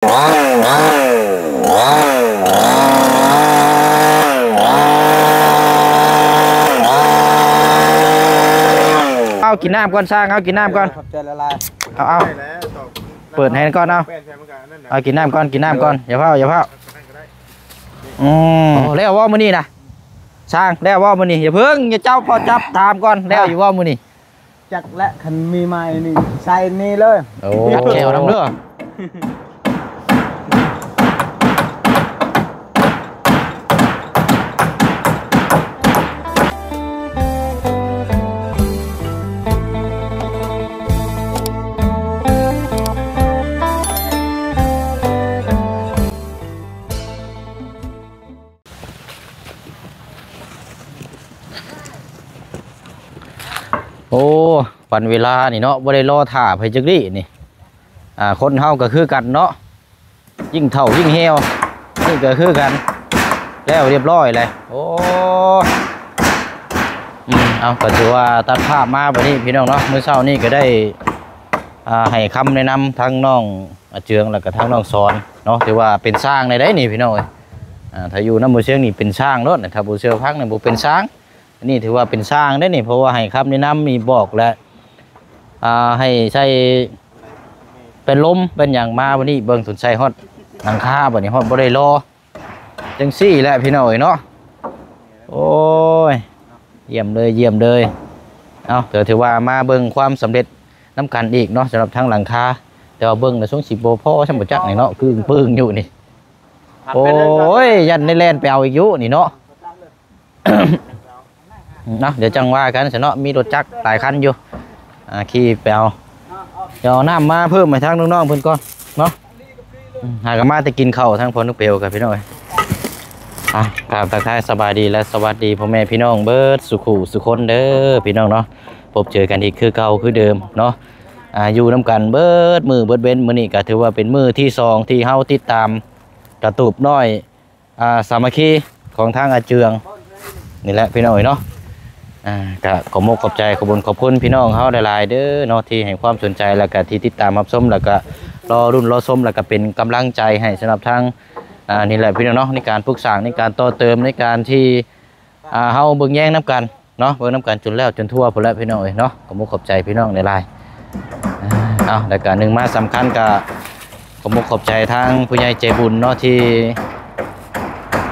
ເອົາ ກິນນ້ຳກ່ອນ ຊ່າງ ເອົາ ກິນນ້ຳກ່ອນ ຂອບໃຈຫຼາຍໆ ເອົາ ເອົາ ເປີດໃຫ້ກ່ອນ ເອົາ ເອົາ ກິນນ້ຳກ່ອນ ກິນນ້ຳກ່ອນ ຢ່າຟ້າວ ຢ່າຟ້າວ ອືມ ໂອ້ ແລ້ວບໍ່ມື້ນີ້ນະ ຊ່າງ ແລ້ວບໍ່ມື້ນີ້? ຢ່າເພິ່ງ ເຈົ້າພໍ່ຈັບຖາມກ່ອນ ແລ້ວຢູ່ບໍ່ມື້ນີ້? ຈັກແຫຼະ ຄັນມີໄມ້ນີ້ໃສ່ນີ້ເລີຍ ໂອ້ ຕັດແຂ້ວນຳເດີ. ໂອ້ ວັນເວລານີ້ເນາະ ບໍ່ໄດ້ລໍຖ້າໃຜຈັກດີ້ນີ້ ອ່າ ຄົນເຮົາກໍຄືກັນເນາະ ຍິ່ງເຖົ້າຍິ່ງແຮວ ນີ້ກໍຄືກັນ ແລ້ວຮຽບຮ້ອຍແລ້ວ ໂອ້ ອືມ ເອົາ ກໍຖືວ່າຕັດພາບມາບັດນີ້ພີ່ນ້ອງເນາະ ມື້ເຊົ້ານີ້ກໍໄດ້ ອ່າ ໃຫ້ຄຳແນະນຳທັງນ້ອງອາເຈືອງ ແລ້ວກໍທັງນ້ອງສອນເນາະ ຖືວ່າເປັນຊ່າງໄດ້ໄດ໋ນີ້ພີ່ນ້ອງເອີຍ ອ່າ ຖ້າຢູ່ນຳບໍ່ຊຽງນີ້ເປັນຊ່າງໂລດ ຖ້າບໍ່ເຊື່ອຟັງນີ້ບໍ່ເປັນຊ່າງ ອັນນີ້ຖືວ່າເປັນຊ່າງເດ້ນີ້ ເພາະວ່າໃຫ້ຄຳແນະນຳນີ້ ບອກແລະ ອ່າ ໃຫ້ໃສ່ແປ້ນລົມແປ້ນຫຍັງມາ ບັດນີ້ເບິ່ງຈົນໃສ່ຮອດຫຼັງຄາ ບັດນີ້ຮອດບໍ່ໄດ້ລໍ ຈັ່ງຊີ້ແຫຼະພີ່ນ້ອງເອີຍເນາະ ໂອ້ຍ ຢ້ຽມເລີຍ ຢ້ຽມເລີຍ ເອົາ ກໍຖືວ່າມາເບິ່ງຄວາມສຳເລັດນຳກັນອີກເນາະ ສຳລັບທາງຫຼັງຄາ ແຕ່ວ່າເບິ່ງແລ້ວຊົງຊິບໍ່ພໍຊ່ຳບໍ່ຈັກນີ້ເນາະ ຄືປຶ້ງຢູ່ນີ້ ໂອ້ຍ ຢ້ານໄດ້ແລ່ນໄປເອົາອີກຢູ່ນີ້ເນາະ. ເນາະ ດຽວຈັ່ງວ່າກັນຊະເນາະ ມີລົດຈັກຫຼາຍຄັນຢູ່ ອ່າ ຂີ່ໄປເອົາ ດຽວເອົານ້ຳມາເພີ່ມໃຫ້ທາງນ້ອງໆເພິ່ນກ່ອນເນາະ ອືມ ຫາກໍມາແຕ່ກິນເຂົ້າທາງພໍ່ນຸກເປວກັນພີ່ນ້ອງເອີຍ ອ່າ ກາບທັກທາຍສະບາຍດີ ແລະ ສະຫວັດດີພໍ່ແມ່ພີ່ນ້ອງເບິດສູ່ຄູ່ສູ່ຄົນເດີພີ່ນ້ອງເນາະ ພົບເຈີກັນອີກຄືເກົ່າຄືເດີມເນາະ ອ່າ ຢູ່ນຳກັນເບິດມື້ເບິດເວັນ ມື້ນີ້ກໍຖືວ່າເປັນມື້ທີສອງທີ່ເຮົາຕິດຕາມກະຕູບນ້ອຍ ອ່າ ສາມັກຄີຂອງທາງອາເຈືອງນີ້ແຫຼະພີ່ນ້ອງເອີຍເນາະ ອ່າ ກະຂອບມຸກຂອບໃຈ ຂອບບຸນຂອບຄຸນພີ່ນ້ອງເຮົາຫຼາຍໆເດີເນາະ ທີ່ໃຫ້ຄວາມສົນໃຈ ແລ້ວກະທີ່ຕິດຕາມຮັບຊົມ ແລ້ວກະລໍລຸ້ນລໍຊົມ ແລ້ວກະເປັນກຳລັງໃຈໃຫ້ສຳລັບທາງ ອ່າ ນີ້ແຫຼະພີ່ນ້ອງເນາະ ໃນການປຸກສ້າງ ໃນການຕໍ່ເຕີມ ໃນການທີ່ ອ່າ ເຮົາເບິ່ງແຍງນຳກັນ ເນາະ ເບິ່ງນຳກັນຈົນແລ້ວຈົນທົ່ວພຸ້ນແຫຼະພີ່ນ້ອງເອີຍເນາະ ກໍມຸກຂອບໃຈພີ່ນ້ອງຫຼາຍໆ ເອົາ ແລ້ວກະໜຶ່ງມາສຳຄັນກະ ຂອບມຸກຂອບໃຈທາງຜູ້ໃຫຍ່ໃຈບຸນເນາະ ທີ່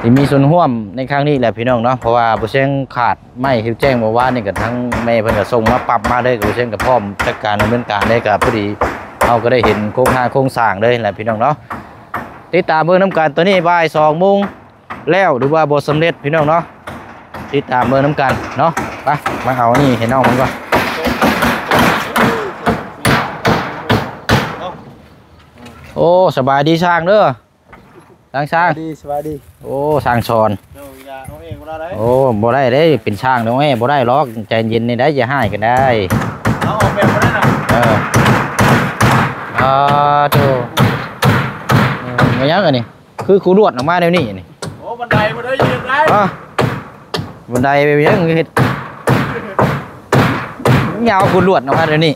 ທີ່ມີສ່ວນຮ່ວມໃນຄັ້ງນີ້ແຫຼະພີ່ນ້ອງເນາະ ເພາະວ່າບໍ່ແຊງຂາດໄມ້ ທີ່ແຈ້ງເມື່ອວານນີ້ ກະທາງແມ່ເພິ່ນກະສົ່ງມາປັບມາເລີຍ ກະບໍ່ແຊງກະພ້ອມຈັດການດຳເນີນການເລີຍ ກະພໍດີເຮົາກະໄດ້ເຫັນໂຄງຮ່າງໂຄງສ້າງເລີຍແຫຼະພີ່ນ້ອງເນາະ ຕິດຕາມເບິ່ງນຳກັນ ຕອນນີ້ບ່າຍສອງໂມງ ແລ້ວ ຫຼືວ່າບໍ່ສຳເລັດພີ່ນ້ອງເນາະ ຕິດຕາມເບິ່ງນຳກັນເນາະ ໄປ ມາເອົານີ້ໃຫ້ນ້ອງມັນກ່ອນ ໂອ້ ສະບາຍດີຊ່າງເດີ ຊ່າງ ຊ່າງ ສະບາຍດີ ສະບາຍດີ ໂອ້ ຊ່າງສອນ ໂອ້ ບໍ່ໄດ້ເດ້ ເປັນຊ່າງດອກແອ້ ບໍ່ໄດ້ຫຼອກ ໃຈເຢັນນີ້ໄດ້ ຢ່າຮ້າຍກັນໄດ້ ເອົາອອກແບບບໍ່ໄດ້ນະ ເອີ ອ່າ ໂທ້ ເອີ ແມ່ນຫຍັງອັນນີ້? ຄືຄູລວດອອກມາແນວນີ້ນີ້ ໂອ້ ບັນໄດບໍ່ໄດ້ເຮັດໄດ້ ຮະ ບັນໄດໄປຫຍັງເຮັດ ຍາວຄູລວດອອກມາແນວນີ້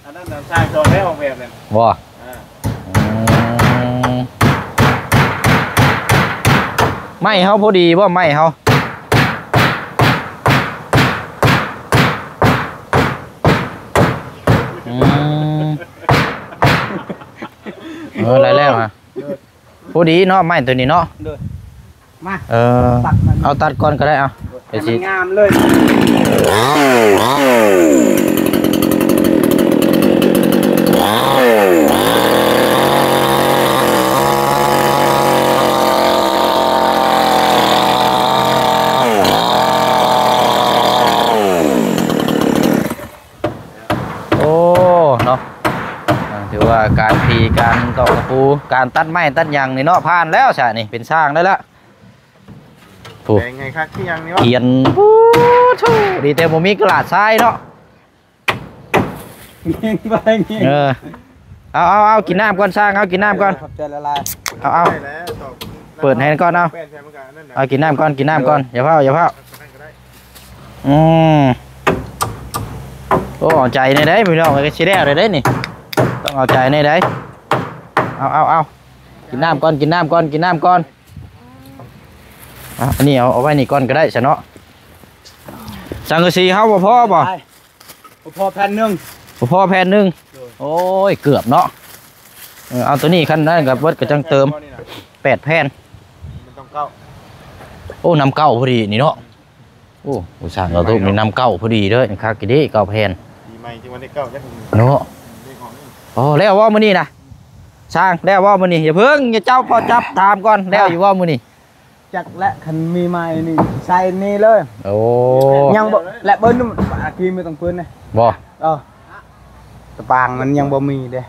ອັນນັ້ນນະ ຊ່າງຈອງໄດ້ອອກແບບນັ້ນ ບໍ່ ອ່າ ອືມ ໄມ້ເຮົາພໍດີບໍ່ ໄມ້ເຮົາ ອືມ ເອີ ໄດ້ແລ້ວຮະ ພໍດີເນາະ ໄມ້ໂຕນີ້ເນາະ ໂດຍ ມາ ເອີ ຕັດມັນ ເອົາຕັດກ່ອນກໍໄດ້ ເອົາ ໃຫ້ມັນງາມເລີຍ ໂອ້ ເນາະ ອ່າ ຖືວ່າການຕີ ການຕອກຕະປູ ການຕັດໄມ້ຕັດຫຍັງນີ້ເນາະ ຜ່ານແລ້ວຊະນີ້ ເປັນຊ່າງໄດ້ລະ ໂອ້ ແປງໃຫ້ຄັກຄືຫຍັງນີ້ວະ ຂຽນ ໂອ້ໂທ້ ດີແຕ່ບໍ່ມີກະດາດຊາຍເນາະ ເອີ ເອົາ ເອົາ ເອົາ ກິນນ້ຳກ່ອນ ຊ່າງ ເອົາ ກິນນ້ຳກ່ອນ ຂອບໃຈຫຼາຍໆ ເອົາ ເອົາ ເປີດໃຫ້ກ່ອນ ເອົາ ເອົາ ກິນນ້ຳກ່ອນ ກິນນ້ຳກ່ອນ ຢ່າຟ້າວ ຢ່າຟ້າວ ອືມ ໂອ້ ເອົາໃຈແດ່ເດ້ພີ່ນ້ອງ ຊິແລ້ວແລ້ວເດ້ນີ້ ຕ້ອງເອົາໃຈແດ່ເດ້ ເອົາ ເອົາ ເອົາ ກິນນ້ຳກ່ອນ ກິນນ້ຳກ່ອນ ກິນນ້ຳກ່ອນ. ອ່ະ ອັນນີ້ເອົາ ເອົາໄວ້ນີ້ກ່ອນກໍໄດ້ຊະເນາະ. ສັງກະສີເຮົາບໍ່ພໍບໍ່? ບໍ່ພໍແຜ່ນໜຶ່ງ ບໍ່ພໍແຜ່ນໜຶ່ງ. ໂອ້ຍ ເກືອບເນາະ. ເອີ ເອົາໂຕນີ້ ຄັນນັ້ນກໍເບິດກໍຈັ່ງເຕີມ ແປດແຜ່ນ. ໂອ້ ນຳເກົ້າພໍດີນີ້ເນາະ. ໂອ້ ຊ່າງເອົາທຸບນີ້ນຳເກົ້າພໍດີເດີ້. ຄັກອີ່ຫຼີ ເກົ້າແຜ່ນ. ປີໃໝ່ຈຶ່ງວ່າໄດ້ເກົ້າຈັກເນາະ. ອໍ ແລ້ວບໍ່ມື້ນີ້ນະ? ຊ່າງ ແລ້ວບໍ່ມື້ນີ້? ຢ່າເພິ່ງ ຢ່າເຈົ້າພໍ່ຈັບ ຖາມກ່ອນ ແລ້ວຢູ່ບໍ່ມື້ນີ້? ຈັກແຫຼະ ຄັນມີໃໝ່ນີ້ໃສ່ນີ້ເລີຍ. ໂອ້ ຍັງບໍ່ ແລະເບິ່ງ ອາກີມີຕ້ອງເພິ່ນນະ. ບໍ່ ເອີ ຕະປາງມັນຍັງບໍ່ມີເດ້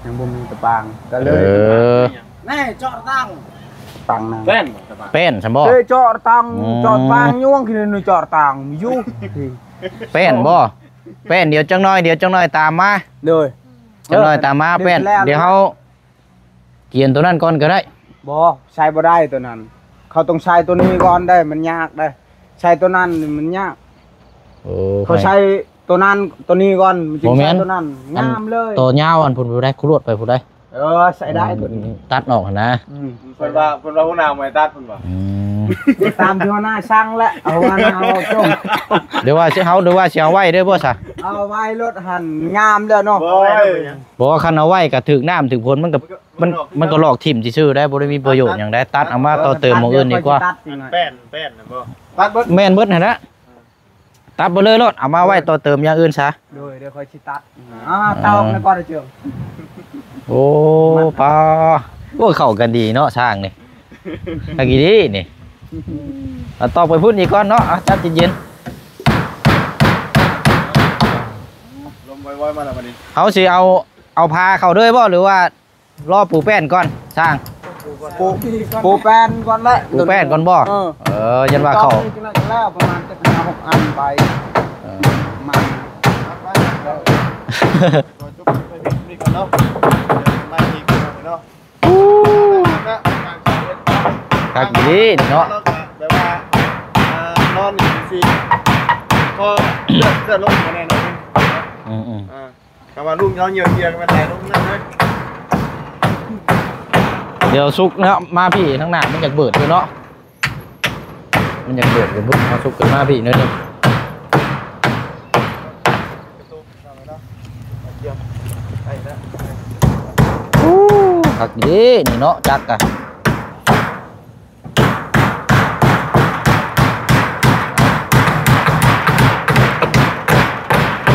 ຍັງບໍ່ມີຕະປາງ ກໍເລີຍ ເອີ ແນ່ ເຈາະຕະປາງ ຕະປາງນະ ແປ້ນ ແປ້ນຊັ້ນບໍ່? ເອີ ເຈາະຕະປາງ ອືມ ເຈາະຕະປາງ ຍ່ວງຄືເຈາະຕະປາງຢູ່ ແປ້ນບໍ່? ແປ້ນ ດຽວຈັກໜ້ອຍ ດຽວຈັກໜ້ອຍຕາມມາ ໂດຍ ຈັກໜ້ອຍຕາມມາ ເອີ ແປ້ນ ດຽວເຮົາ ກຽນໂຕນັ້ນກ່ອນກໍໄດ້. ບໍ່ ໃຊ້ບໍ່ໄດ້ໂຕນັ້ນ ເຂົາຕ້ອງໃຊ້ໂຕນີ້ກ່ອນເດ້ ມັນຍາກເດ້ ໃຊ້ໂຕນັ້ນມັນຍາກ. ໂອ້ ເຂົາໃຊ້ໂຕນັ້ນໂຕນີ້ກ່ອນ ມັນຈຶ່ງໃຊ້ໂຕນັ້ນ ງາມເລີຍ. ຕໍ່ຍາວອັນພຸ້ນຜູ້ໃດ ຄູລວດໄປຜູ້ໃດ. ເອີ ໃຊ້ໄດ້ໂຕນີ້ ຕັດອອກຫັ້ນນະ. ອືມ ເພິ່ນວ່າ ເພິ່ນວ່າຫົວໜ້າບໍ່ໃຫ້ຕັດເພິ່ນວ່າ. ອືມ ຕາມທີ່ຫົວໜ້າສັ່ງແຫຼະ ເອົາຫົວໜ້າເວົ້າຈົງ ຫຼືວ່າຊິເຮົາ ຫຼືວ່າຊິເອົາໄວ້ເດີບໍ່ຊະ? ເອົາໄວ້ໂລດຫັ້ນ ງາມແລ້ວເນາະ. ບໍ່ ບໍ່ ຄັນເອົາໄວ້ກໍຖືກນ້ຳຖືກຝົນ ມັນກໍ ມັນ ມັນກໍລອກຖິ້ມຊື່ໆໄດ໋ ບໍ່ໄດ້ມີປະໂຫຍດຫຍັງໃດ໋ ຕັດເອົາມາຕໍ່ເຕີມໝ່ອງອື່ນດີກວ່າ. ແປ້ນ ແປ້ນນັ້ນບໍ່? ຕັດເບິດ ແມ່ນເບິດຫັ້ນນະ ຕັດເບິດເລີຍໂລດ ເອົາມາໄວ້ຕໍ່ເຕີມຢ່າງອື່ນຊະ. ໂດຍ ດຽວຂ້ອຍຊິຕັດ ອ່າ ຕອກໃນກ່ອນເຈີ. ໂອ້ ປາ ໂອ້ ເຂົ້າກັນດີເນາະ ຊ່າງນີ້ ຄັກອີ່ຫຼີນີ້. ເອົາຕອກໄປພຸ້ນອີກກ່ອນເນາະ ເອົາ ຈັດເຢັນໆ ລົມວອຍໆມາແລ້ວບັດນີ້ ເຮົາຊິເອົາ ເອົາພາເຂົ້າເລີຍບໍ່ ຫຼືວ່າ ລໍປູແປ້ນກ່ອນຊ່າງ? ປູ ປູແປ້ນກ່ອນແຫຼະ ປູແປ້ນກ່ອນບໍ່? ເອີ ເອີ ຢ້ານວ່າເຂົ້າ ປະມານຈັກຫ້າຫົກອັນໄປ ເອີ ມາ ຄັກອີ່ຫຼີເນາະ ແບບວ່າ ອ່າ ນອນຢູ່ຊີ້ ພໍເລືອດ ເລືອດລົງແນ່ນອນ. ອືມໆ ອ່າ ຖ້າວ່າລຸງເຮົາຫຽວເກຍກໍແມ່ນໄຫຼລົງນັ້ນເລີຍ. ດຽວສຸກເນາະ ມາພີ້ທາງໜ້າມັນຢາກເບີດຢູ່ເນາະ ມັນຢາກເບີດຢູ່ພຸ້ນ ເຮົາສຸກຂຶ້ນມາພີ້ໜ້ອຍໜຶ່ງ. ໂອ້ ຄັກເດ້ນີ້ເນາະ ຈັກກະ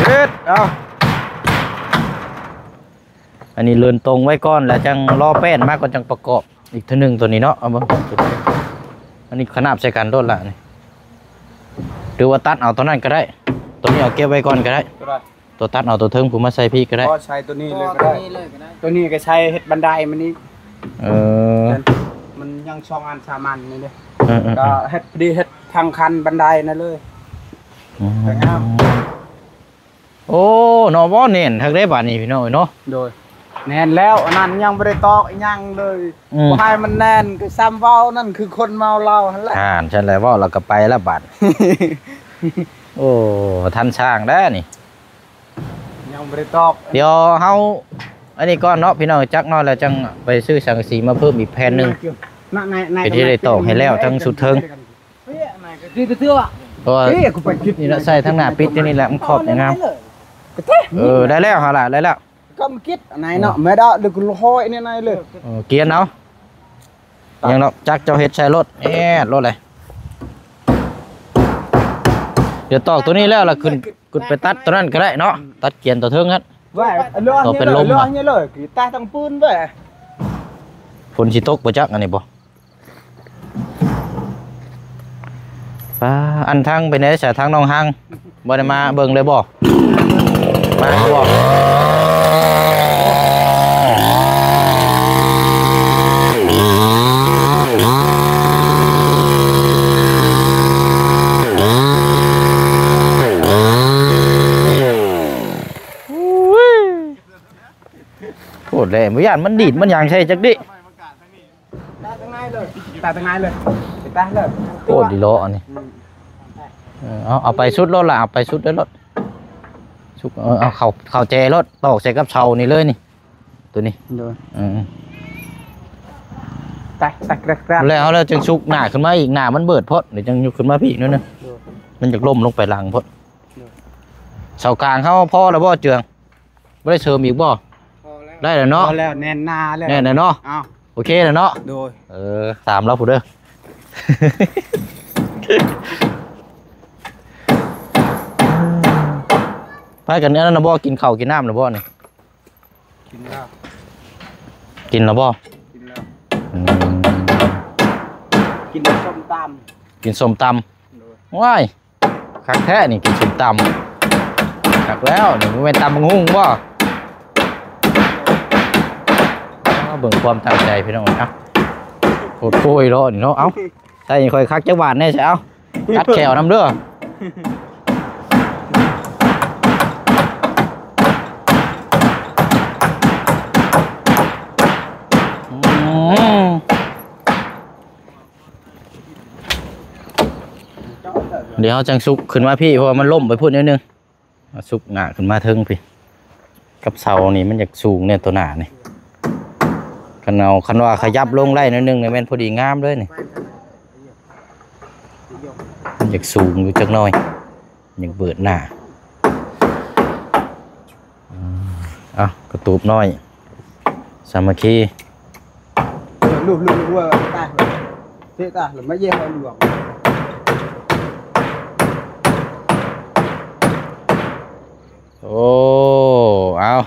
ເຮັດ ເອົາ ອັນນີ້ເລີນຕົງໄວ້ກ່ອນ ແລ້ວຈັ່ງລໍແປ້ນມາກ່ອນ ຈັ່ງປະກອບອີກເທື່ອໜຶ່ງໂຕນີ້ເນາະ. ເອົາເບິ່ງ ອັນນີ້ຂະໜາບໃສ່ກັນໂລດລະນີ້ ຫຼືວ່າຕັດເອົາໂຕນັ້ນກໍໄດ້ ໂຕນີ້ເອົາເກັບໄວ້ກ່ອນກໍໄດ້. ຕົວຕັດເອົາຕົວເທິງພຸ້ນມາໃສ່ພີ້ກໍໄດ້ ບໍ່ ໃສ່ຕົວນີ້ເລີຍກໍໄດ້ ຕົວນີ້ເລີຍກໍໄດ້ ຕົວນີ້ກໍໃສ່ເຮັດບັນໄດມັນນີ້. ເອີ ມັນຍັງສອງອັນສາມອັນນີ້ເດ້ ເອີໆໆ ກໍເຮັດພໍດີເຮັດທາງຂັ້ນບັນໄດນັ້ນເລີຍ. ອືມ ກໍງາມ. ໂອ້ ເນາະ ບໍ່ແໜ້ນຄັກເດ້ບາດນີ້ພີ່ນ້ອງເອີຍເນາະ. ໂດຍ ແໜ້ນແລ້ວ ອັນນັ້ນຍັງບໍ່ໄດ້ຕອກອີ່ຫຍັງເລີຍ. ອືມ ບໍ່ໃຫ້ມັນແໜ້ນ ກໍຊ່ຳເວົ້ານັ້ນ ຄືຄົນເມົາເຫຼົ້າຫັ້ນແຫຼະ. ອ່າ ຊັ້ນແຫຼະ ເວົ້າແລ້ວກໍໄປແລ້ວບາດ. ໂອ້ ບໍ່ທັນຊ່າງແລ້ວນີ້. ຍັງບໍ່ໄດ້ຕອກ ດຽວເຮົາອັນນີ້ກ່ອນເນາະພີ່ນ້ອງ ຈັກໜ້ອຍແລ້ວຈັ່ງໄປຊື້ສັງກະສີມາເພີ່ມອີກແຜ່ນໜຶ່ງ ເພື່ອທີ່ໄດ້ຕອກໃຫ້ແລ້ວທັງສຸດເທິງ. ເພາະວ່ານີ້ລະໃສ່ທາງໜ້າປິດຢູ່ນີ້ແຫຼະ ມັນຂອບງາມ. ເອີ ໄດ້ແລ້ວຫັ້ນລະ ໄດ້ແລ້ວ. ກຳກິດອັນໃນເນາະ ແມ່ດອກ ຫຼືກໍຮ້ອຍໃນໃນເລີຍ. ເອີ ກຽນເອົາ ຍັງດອກ ຈັກເຈົ້າເຮັດໃສ່ລົດ ແອດລົດເລີຍ. ດຽວຕອກຕົວນີ້ແລ້ວລະຂຶ້ນ ຂຶ້ນໄປຕັດຕົວນັ້ນກໍໄດ້ເນາະ ຕັດກຽນຕົວເທິງຫັ້ນ ວ່າ ຕໍ່ເປັນລົມ ນີ້ເລີຍ ຕາຍທັງປືນເວີຍ. ຝົນຊິຕົກບໍ່ຈັກອັນນີ້ບໍ່. ປາ ອັນທາງເປັນໄດສະ ທາງໜອງຮາງ ບໍ່ໄດ້ມາເບິ່ງເລີຍບໍ່? ມາຢູ່ບໍ່? ໂອ້ຍ ໂພດແຫຼະ ບໍ່ຢ້ານມັນດີດມັນຫຍັງໃສ່ຈັກດິ. ຕາຍທາງໃນເລີຍ ຕາຍທາງໃນເລີຍ ຕາຍເລີຍ. ໂອ້ ດີເລາະອັນນີ້. ອືມ ເອີ ເອົາ ເອົາໄປສຸດໂລດລະ ເອົາໄປສຸດເລີຍໂລດ ສຸດ ເອີ ເອົາເຂົ້າ ເຂົ້າແຈໂລດ ຕອກໃສ່ກັບເສົານີ້ເລີຍນີ້ ໂຕນີ້. ໂດຍ ເອີ ເອີ ຕັກຕັກແກຣບແກຣບ ແລ້ວ ແລ້ວຈຶ່ງຊຸກໜ້າຂຶ້ນມາອີກ ໜ້າມັນເບີດໂພດ ດຽວຈຶ່ງຍົກຂຶ້ນມາພີ້ໜ້ອຍໜຶ່ງ ໂດຍ ມັນຢາກລົ້ມລົງໄປຫຼັງໂພດ ໂດຍ ເສົາກາງເຮົາພໍແລ້ວບໍ່ເຈື່ອງ? ບໍ່ໄດ້ເສີມອີກບໍ່? ພໍແລ້ວ ໄດ້ແລ້ວເນາະ ພໍແລ້ວ ແໜ້ນໜາແລ້ວ ແໜ້ນແລ້ວເນາະ ເອົ້າ ໂອເຄແລ້ວເນາະ ໂດຍ ເອີ ຕາມລາວພຸ້ນເດີ ພາກັນອັນນັ້ນນະບໍ່ ກິນເຂົ້າກິນນ້ຳນະບໍ່ນີ້? ກິນແລ້ວ ກິນແລ້ວບໍ່? ກິນແລ້ວ ອືມ ກິນສົ້ມຕຳ ກິນສົ້ມຕຳ ໂດຍ ວ້າຍ ຄັກແທ້ນີ້ ກິນສົ້ມຕຳ ຄັກແລ້ວນີ້ ບໍ່ແມ່ນຕຳບັກຫຸ່ງບໍ່? ອ້າວ ເບິ່ງຄວາມຕັ້ງໃຈພີ່ນ້ອງເອີຍ ເອົ້າ ໂຄດໂກຍເນາະນີ້ເນາະ ເອົ້າ ໃສ່ຂ້ອຍຄັກຈັກບາດແດ່ ໃສ່ ເອົ້າ ກັດແຂ້ວນຳເດີ ອືມ ດຽວເຮົາຈັ່ງຊຸກຂຶ້ນມາພີ້ ເພາະວ່າມັນລົ້ມໄປພຸ້ນໜ້ອຍໜຶ່ງ ເອົາຊຸກໜ້າຂຶ້ນມາເທິງພີ້ ກັບເສົານີ້ມັນຢາກສູງແດ່ໂຕໜ້ານີ້ ຄັນເອົາ ຄັນວ່າຂະຫຍັບລົງໄດ້ໜ້ອຍໜຶ່ງນີ້ແມ່ນພໍດີງາມເລີຍນີ້ ມັນຢາກສູງຢູ່ຈັກໜ້ອຍ ຍັງເປີດໜ້າ ອືມ ເອົາ ກະຕູບນ້ອຍ ສາມັກຄີ ລູກ ລູກ ລູກ ຕາຍ ເຕະຕາຍ ມາເຢຍເອົາຫຼວງ ໂອ້ ເອົາ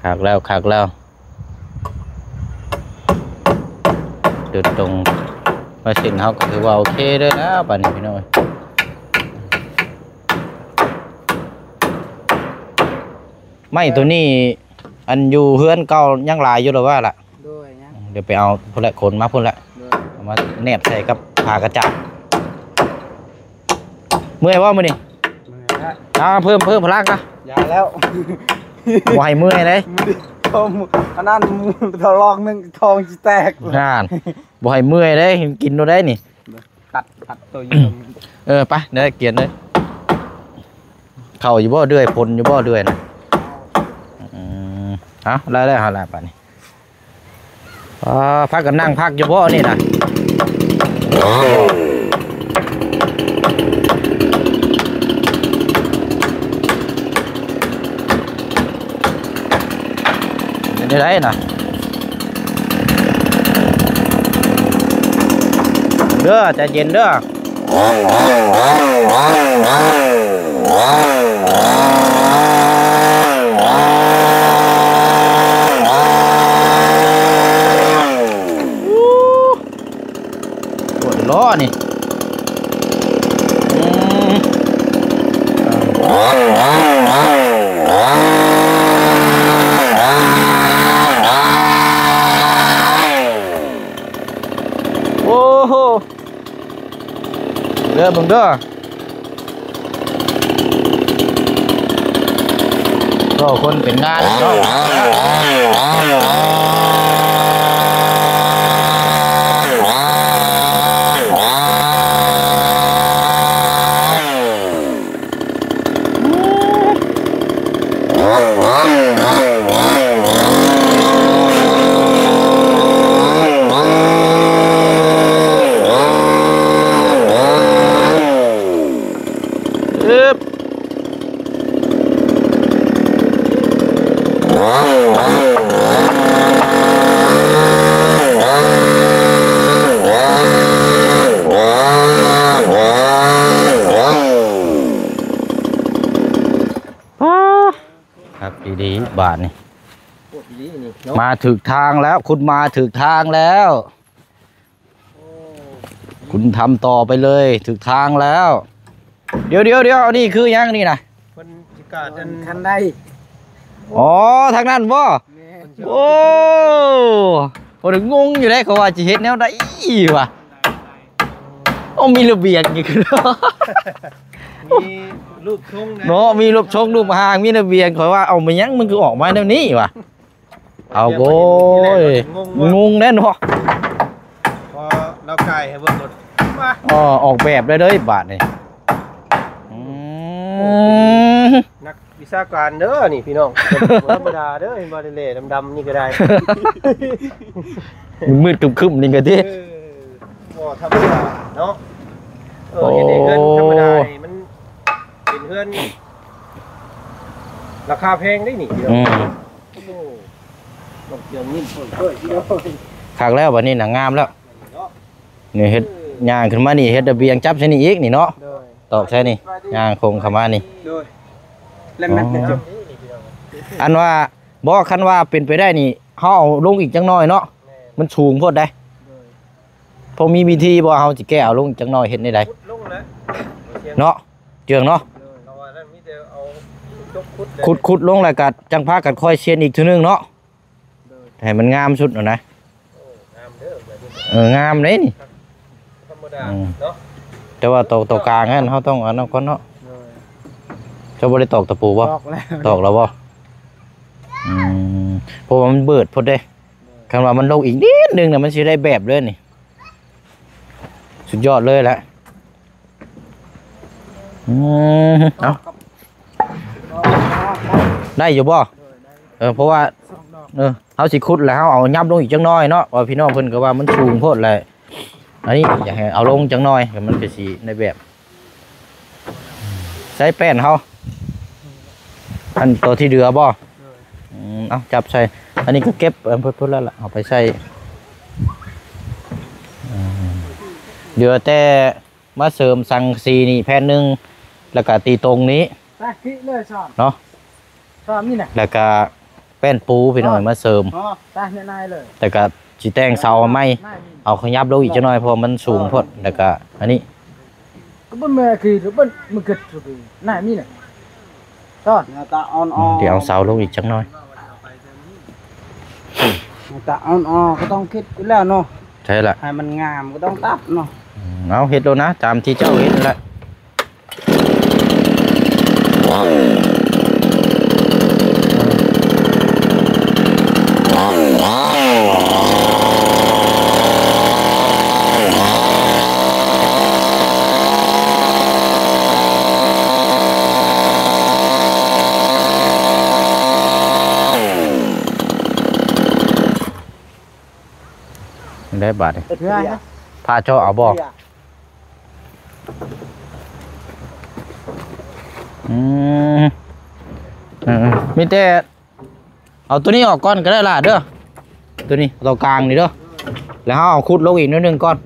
ຄັກແລ້ວ ຄັກແລ້ວ ຈຸດຕົງ ມາເສັ້ນເຮົາກໍຖືວ່າໂອເຄເດີແລ້ວ ບາດນີ້ພີ່ນ້ອງເອີຍ ໄມ້ໂຕນີ້ ອັນຢູ່ເຮືອນເກົ່າຍັງຫຼາຍຢູ່ລະວ່າລະ? ໂດຍ ຍັງ ດຽວໄປເອົາພຸ້ນແຫຼະ ຂົນມາພຸ້ນແຫຼະ ໂດຍ ເອົາມາແນບໃສ່ກັບຜ້າກະຈາດ ເມື່ອຍບໍ່ມື້ນີ້? ເມື່ອຍແລ້ວ ອ່າ ເພີ່ມ ເພີ່ມພະລັງນະ ຢ່າແລ້ວ ບໍ່ໃຫ້ເມື່ອຍເດ້ ມື້ນີ້ ອັນນັ້ນ ທະລອງໜຶ່ງ ທ້ອງຊິແຕກ ນັ້ນ ບໍ່ໃຫ້ເມື່ອຍເດ້ ກິນໂລດໄດ໋ນີ້ ຕັດ ຕັດໂຕຢູ່ ເອີ ໄປ ເດີ ກຽນເດີ ເຂົ້າຢູ່ບໍ່ເດືອຍ ພົນຢູ່ບໍ່ເດືອຍນະ ອືມ ເອົາ ໄດ້ແລ້ວ ເອົາລະບາດນີ້ ອ່າ ພາກັນນັ່ງພັກຢູ່ບໍ່ນີ້ນະ? ເປັນຈັ່ງໃດນະ? ເດີ ໃຈເຢັນເດີ. ປວດລໍ້ນີ້ ອືມ ໂອ້ໂຫ ເດີເບິ່ງເດີ ກໍຄົນເປັນງານເນາະ. ຄັກອີ່ຫຼີບາດນີ້ ໂຄດອີ່ຫຼີນີ້ເນາະ ມາຖືກທາງແລ້ວ ຄຸນມາຖືກທາງແລ້ວ ໂອ້ ຄຸນທຳຕໍ່ໄປເລີຍ ຖືກທາງແລ້ວ. ດຽວໆໆ ອັນນີ້ຄືຫຍັງນີ້ນະ? ເພິ່ນຊິກາດອັນ ຄັນໄດ ອໍ ທາງນັ້ນບໍ່? ແມ່ນ ໂອ້ ໂອ້ ງົງຢູ່ເດ້ ເຂົາວ່າຊິເຮັດແນວໃດວະ? ໂອ້ ມີລະບຽງອີກ ມີຮູບຊົງນະ ເນາະ ມີຮູບຊົງຮູບຮ່າງ ມີລະບຽງ ຂ້ອຍວ່າ ເອົາ ແມ່ນຫຍັງມັນຄືອອກມາແນວນີ້ວະ? ເອົາ ໂອ້ຍ ງົງແດ່ເນາະ ພໍລາວກາຍໃຫ້ເບິ່ງໂລດ ມາ ອໍ ອອກແບບໄດ້ເລີຍບາດນີ້ ອືມ ນັກວິ ສາການເດີນີ້ພີ່ນ້ອງ ບໍ່ທຳມະດາເດີ ເຫັນບໍ່ ແຫຼ້ໆດຳໆນີ້ກໍໄດ້ ມືດຄຶ້ມໆນີ້ກໍຕິ ເອີ ບໍ່ທຳມະດາເນາະ ເອີ ໂອ້ ເຮັດໃຫ້ເຮືອນທຳມະດານີ້ມັນເປັນເຮືອນລາຄາແພງເດ້ນີ້ ອືມ ໂອ້ ຕ້ອງເຄື່ອງຍິນເປີດເປີດ ຄັກແລ້ວ ບັດນີ້ນະງາມແລ້ວ ເນາະ ນີ້ເຮັດ ເອີ ຍ່າງຂຶ້ນມານີ້ ເຮັດລະບຽງຈັບໃສ່ນີ້ອີກນີ້ເນາະ ໂດຍ ຕອກໃສ່ນີ້ ຍ່າງໂຄ້ງເຂົ້າມານີ້ ໂດຍ ແລະແມັດ ອໍ ນີ້ ອັນວ່າ ບໍ່ ຄັນວ່າເປັນໄປໄດ້ນີ້ ເຮົາເອົາລົງອີກຈັກໜ້ອຍເນາະ ແມ່ນ ມັນສູງໂພດໃດ ໂດຍ ພໍມີວິທີບໍ່ ເຮົາຊິແກ້ເອົາລົງຈັກໜ້ອຍ ເຮັດແນວໃດ ຂຸດລົງແລ້ວ ເນາະ ເຈື່ອງເນາະ ໂດຍ ເພາະວ່ານັ້ນມີແຕ່ເອົາຈົກຂຸດເລີຍ ຂຸດ ຂຸດລົງ ແລ້ວກໍຈັ່ງພາກັນຄ່ອຍຊຽນອີກເທື່ອໜຶ່ງເນາະ ໂດຍ ໃຫ້ມັນງາມສຸດຫັ້ນນະ ໂອ້ ງາມເດີແບບນີ້ ເອີ ງາມເດ້ນີ້ ທຳມະດາ ອືມ ເນາະ ແຕ່ວ່າຕອກ ຕອກກາງຫັ້ນ ເຮົາຕ້ອງອັນນັ້ນກ່ອນເນາະ ໂດຍ ເຈົ້າບໍ່ໄດ້ຕອກຕະປູບໍ່? ຕອກແລ້ວ ຕອກແລ້ວບໍ່? ອືມ ເພາະວ່າມັນເບີດໂພດເດ້ ໂດຍ ຄັນວ່າມັນລົງອີກນິດໜຶ່ງນະ ມັນຊິໄດ້ແບບເລີຍນີ້ ສຸດຍອດເລີຍແຫຼະ ອືມ ເອົາ ໄດ້ຢູ່ບໍ່? ເອີ ເພາະວ່າ ເອີ ເຮົາຊິຂຸດແລ້ວເຮົາເອົາຫຍັບລົງອີກຈັກໜ້ອຍເນາະ ວ່າພີ່ນ້ອງເພິ່ນກໍວ່າມັນສູງໂພດແຫຼະ ອັນນີ້ຢາກໃຫ້ເອົາລົງຈັກໜ້ອຍ ມັນກໍຊິໄດ້ແບບ ໃຊ້ແປ້ນເຮົາ ອັນໂຕທີ່ເຫຼືອບໍ່? ອືມ ເອົາຈັບໃສ່ ອັນນີ້ກໍເກັບເພິ່ນ ເພິ່ນແລ້ວລະ ເອົາໄປໃສ່ ອືມ ເຫຼືອແຕ່ ມາເສີມສັງກະສີນີ້ແຜ່ນໜຶ່ງ ແລ້ວກະຕີຕົງນີ້ ຕາກິເລີຍຊອນ ເນາະ ຊອນນີ້ນະ ແລ້ວກະແປ້ນປູພີ່ນ້ອງ ເອີ ມາເສີມ ອໍ ຕາແນນາຍເລີຍ ແລ້ວກະຊິແຕ່ງເສົາໃໝ່ ເອົາຂະຫຍັບລົງອີກຈັກໜ້ອຍ ເພາະວ່າມັນສູງໂພດ ແລ້ວກະອັນນີ້ ກໍບໍ່ແມ່ນຄື ບໍ່ ມັນເກີດ ນາຍມີນະ ຕອນ ໜ້າຕາອ່ອນໆ ດຽວເອົາເສົາລົງອີກຈັກໜ້ອຍ ໜ້າຕາອ່ອນໆ ກໍຕ້ອງຄິດຢູ່ແລ້ວເນາະ ໃຊ່ລະ ໃຫ້ມັນງາມກໍຕ້ອງຕັດເນາະ ອືມ ເອົາເຮັດໂລດນະ ຕາມທີ່ເຈົ້າເຫັນຫັ້ນລະ. ໄດ້ບາດນີ້ ເຮັດເພື່ອຫຍັງ? ພາເຈາະເອົາບໍ່? ອືມ ເອີ ມີແຕ່ ເອົາຕົວນີ້ອອກກ່ອນກໍໄດ້ຫຼ້າເດີ ຕົວນີ້ ຕົວກາງນີ້ເດີ ແລ້ວເຮົາເອົາຂຸດລົງອີກໜ້ອຍໜຶ່ງກ່ອນ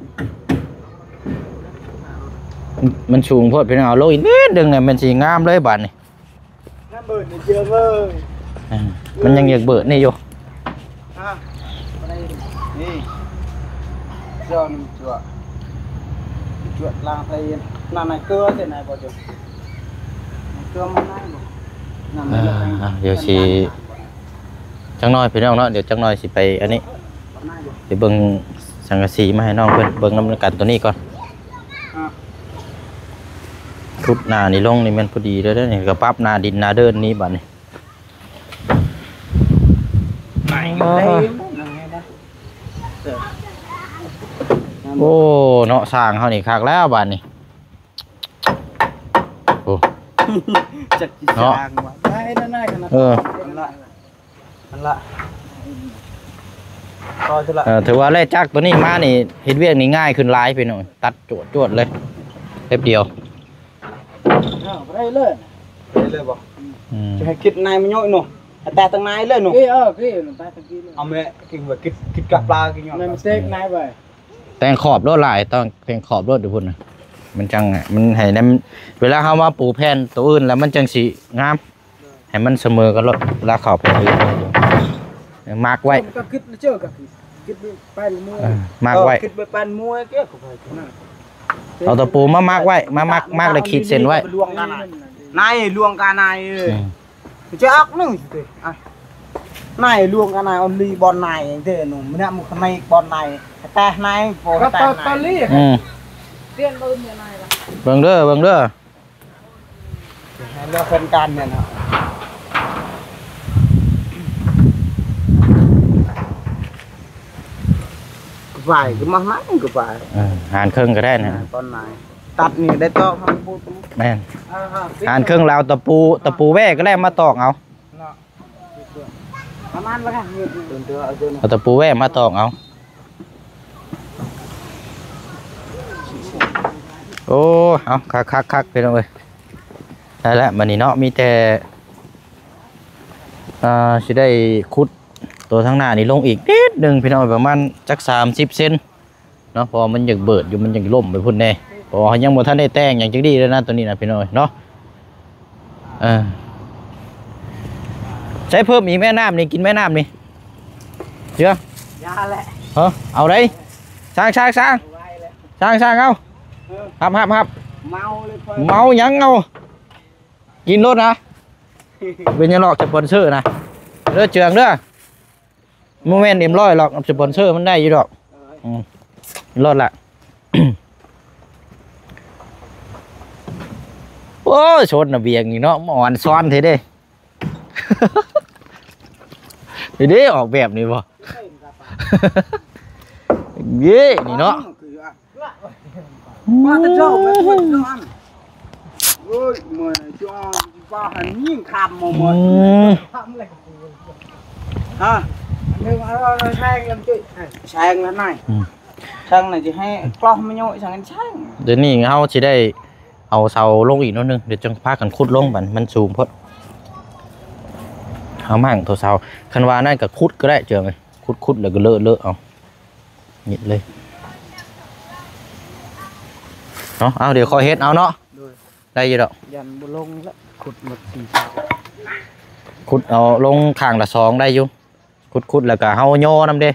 ມັນສູງໂພດ ພີ່ນ້ອງ ເອົາລົງອີກນິດໜຶ່ງ ແລ້ວມັນຊິງາມເລີຍບາດນີ້ ງາມເບີດນີ້ເຈີເວີຍ ອືມ ມັນຍັງຢາກເບີດນີ້ຢູ່ ຮະ ນີ້ ເຈົ້ານີ້ ຈວດ ຈວດລ້າງໃສ່ນັ້ນ ໃນເກືອໃສ່ໃນບໍ່ເຈົ້າ ເກືອມັນໃນບໍ່ ນັ້ນ ອ່າ ດຽວຊິ ຈັກໜ້ອຍພີ່ນ້ອງເນາະ ດຽວຈັກໜ້ອຍຊິໄປອັນນີ້ ໄປເບິ່ງສັງກະສີມາໃຫ້ນ້ອງເພິ່ນເບິ່ງນຳກັນຕົວນີ້ກ່ອນ ອ່າ ຂຸດໜ້ານີ້ລົງນີ້ແມ່ນພໍດີເລີຍເດ້ ນີ້ກໍປັບໜ້າດິນໜ້າເດີ່ນນີ້ບາດນີ້ ໂອ້ ເນາະ ຊ່າງເຮົານີ້ຄັກແລ້ວບາດນີ້ ໂອ້ ຈັກຊິ ເນາະ ສ້າງວ່າ ໄດ້ນັ້ນ ເອີ ນັ້ນລະ ນັ້ນລະ ຕໍ່ເທື່ອລະ ເອີ ຖືວ່າໄດ້ຈັກຕົວນີ້ມານີ້ ເຮັດວຽກນີ້ງ່າຍຂຶ້ນຫຼາຍ ພີ່ນ້ອງ ຕັດຈວດໆເລີຍ ແປັບດຽວ ເອີ ໄດ້ເລີຍ ໄດ້ເລີຍບໍ່? ອືມ ຈະໃຫ້ຄິດນາຍມາໂຍຍເນາະ ໃຫ້ແຕະຕັ້ງນາຍເລີຍເນາະ ເອີ ເອີ ຄືແຕະຕັ້ງກີ້ເລີຍ ເອົາແມ່ກິນວ່າ ກິນ ກິນກະປາ ກິນຫຍັງ ແມ່ນເຕັກນາຍໄວ້ ແຕ່ງຂອບໂລດຫຼາຍ ຕ້ອງແຕ່ງຂອບໂລດຢູ່ພຸ້ນນະ ມັນຈັ່ງ ມັນໃຫ້ ເວລາເຮົາມາປູແຜ່ນໂຕອື່ນແລ້ວ ມັນຈັ່ງຊິງາມ ໃຫ້ມັນສະເໝີກັນໂລດ ເວລາເຂົ້າໄປ ມັກໄວ້ ກໍຄິດເຈົ້າ ກໍຄິດ ຄິດໄປເມື່ອ ເອີ ມັກໄວ້ ເອີ ຄິດໄປປານມວຍເຈົ້າ ເອົາຕະປູມາມັກໄວ້ ມາມັກ ມັກແລ້ວຂີດເສັ້ນໄວ້ ລວງກັນນາຍ ລວງກັນນາຍ ເອີ ອືມ ຈະອອກໜຶ່ງ ອ່ະ ນາຍລວງກັນນາຍ ອອນລີບອນນາຍເດ້ໜຸ່ມ ນະ ມັນໃນບອນນາຍ ແຕ່ນາຍ ບໍ່ແຕ່ນາຍ ອືມ ຕຽນບຶ້ນນາຍລະ ເບິ່ງເດີ ເບິ່ງເດີ ໃຫ້ເລືອກເພິ່ນກັນແມ່ນເນາະ ກະໄປ ກະມານັ້ນກະໄປ ເອີ ຫານເຄິ່ງກໍໄດ້ນະ ຕອນນາຍ ຕ ຕັດນີ້ໄດ້ຕອກຫາປູ ແມ່ນ ອ່າ ຫານເຄື່ອງລາວຕະປູ ຕະປູແວ່ກໍແລ້ວມາຕອກເອົາ ເນາະ ປະມານລະ ເອົາຕະປູແວ່ມາຕອກເອົາ. ໂອ້ ເອົາ ຄັກໆໆ ພີ່ນ້ອງເອີຍ ໄດ້ແລ້ວບັດນີ້ເນາະ ມີແຕ່ ອ່າ ຊິໄດ້ຂຸດຕົວທາງໜ້ານີ້ລົງອີກນິດໜຶ່ງ ພີ່ນ້ອງເອີຍ ປະມານຈັກສາມສິບເຊັນເນາະ ເພາະວ່າມັນຢາກເບີດຢູ່ ມັນຢາກລົ້ມໄປພຸ້ນແດ່ ເພາະວ່າເຮົາຍັງບໍ່ທັນໄດ້ແຕ່ງຫຍັງຈັກດີ້ເລີຍນະ ຕົວນີ້ນະ ພີ່ນ້ອງເອີຍເນາະ. ເອີ ໃຊ້ເພີ່ມອີກແມ່ນ້ຳນີ້ ກິນແມ່ນ້ຳນີ້ ເຊື່ອ ຢ່າແຫຼະ ເອີ ເອົາໄດ໋ ຊ່າງໆໆ ຊ່າງໆ ເອົາ ເອີ ຮັບໆໆ ເມົາເລີຍ ເມົາຫຍັງເອົາ ກິນໂລດນະ ເປັນຫຍັງດອກສະປອນເຊີນະ ເດີເຈືອງເດີ ບໍ່ແມ່ນເອັມຮ້ອຍດອກ ສະປອນເຊີມັນໄດ້ຢູ່ດອກ ເອີ ອືມ ໂລດລະ ໂອ້ຍ ຊົນນະບຽງນີ້ເນາະ ມາອ່ອນຊ້ອນແທ້ເດ້ ເດ້ ອອກແບບນີ້ບໍ່ ເດ້ ນີ້ເນາະ ວ່າແຕ່ເຈົ້າແມ່ນຄົນເນາະ ໂອ້ຍ ເມື່ອຍ ຊິເອົາຊິວ່າໃຫ້ຍິງຄຳໝົດ ອືມ ຮະ ອັນໜຶ່ງເອົາແຊງລຳຈຸ້ຍ ແຊງລະນາຍ ອືມ ຊ່າງໜ້າຈະໃຫ້ກລອກມາໂຍະຊ່າງກັນຊ່າງ ດຽວນີ້ເຮົາຊິໄດ້ເອົາເສົາລົງອີກໜ້ອຍໜຶ່ງ ດຽວຈັ່ງພາກັນຂຸດລົງ ບັດມັນສູງໂພດ ເອົາມ້າງໂຕເສົາ ຄັນວ່ານັ້ນກໍຂຸດກໍໄດ້ເຈີ ຂຸດໆ ແລ້ວກໍເລີະໆ ເອົາ ນິດເລີຍເນາະ ເອົາ ດຽວຂ້ອຍເຮັດເອົາເນາະ ໂດຍ ໄດ້ຢູ່ດອກ ຢ້ານບໍ່ລົງລະ ຂຸດໝົດສີ່ເສົາ ຂຸດເອົາລົງຂ້າງລະສອງໄດ້ຢູ່ ຂຸດໆ ແລ້ວກໍເຮົາຍໍນຳເດ້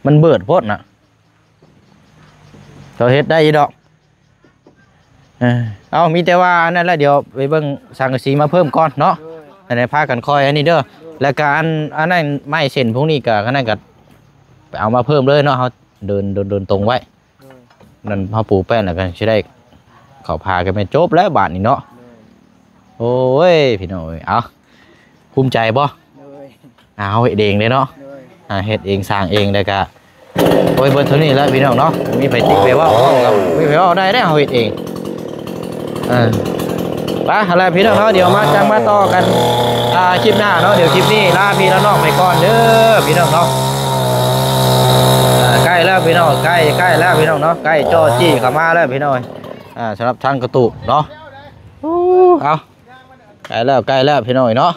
ມັນເບີດໂພດນະ ເຮົາເຮັດໄດ້ຢູ່ດອກ ເອີ ເອົາ ມີແຕ່ວ່າອັນນັ້ນແຫຼະ ດຽວໄປເບິ່ງສັງກະສີມາເພີ່ມກ່ອນເນາະ ໂດຍ ອັນນັ້ນພາກັນຄອຍອັນນີ້ເດີ ໂດຍ ແລ້ວກະອັນ ອັນນັ້ນໄມ້ເສັ້ນພວກນີ້ກະ ອັນນັ້ນກະໄປເອົາມາເພີ່ມເລີຍເນາະ ເຮົາເດີນ ເດີນ ເດີນຕົງໄວ້ ໂດຍ ນັ້ນເຮົາປູແປ້ນແລ້ວກະຊິໄດ້ເຂົ້າພາກັນແມ່ນຈົບແລ້ວບາດນີ້ເນາະ ໂດຍ ໂອ້ຍ ພີ່ນ້ອງເອີຍ ເອົາ ພູມໃຈບໍ່? ໂດຍ ອ່າ ເຮົາເຮັດເອງເດ້ເນາະ ໂດຍ ອ່າ ເຮັດເອງສ້າງເອງ ແລ້ວກະ ໂອ້ຍ ເບິດເທົ່ານີ້ແຫຼະພີ່ນ້ອງເນາະ ມີໃຜຕິໄປເວົ້າ ມີໃຜເວົ້າໄດ້ເດ້ ເຮົາເຮັດເອງ ເອີ ໄປຫັ້ນແຫຼະພີ່ນ້ອງເນາະ ດຽວມາ ຈັ່ງມາຕໍ່ກັນ ອ່າ ຄລິບໜ້າເນາະ ດຽວຄລິບນີ້ລາພີ່ລານ້ອງໄປກ່ອນເດີພີ່ນ້ອງເນາະ ອ່າ ໃກ້ແລ້ວພີ່ນ້ອງ ໃກ້ ໃກ້ແລ້ວພີ່ນ້ອງເນາະ ໃກ້ຈໍ້ຈີ້ເຂົ້າມາແລ້ວພີ່ນ້ອງ ອ່າ ສຳລັບທາງກະຕູບເນາະ ໂອ້ ເອົາ ໃກ້ແລ້ວ ໃກ້ແລ້ວພີ່ນ້ອງເນາະ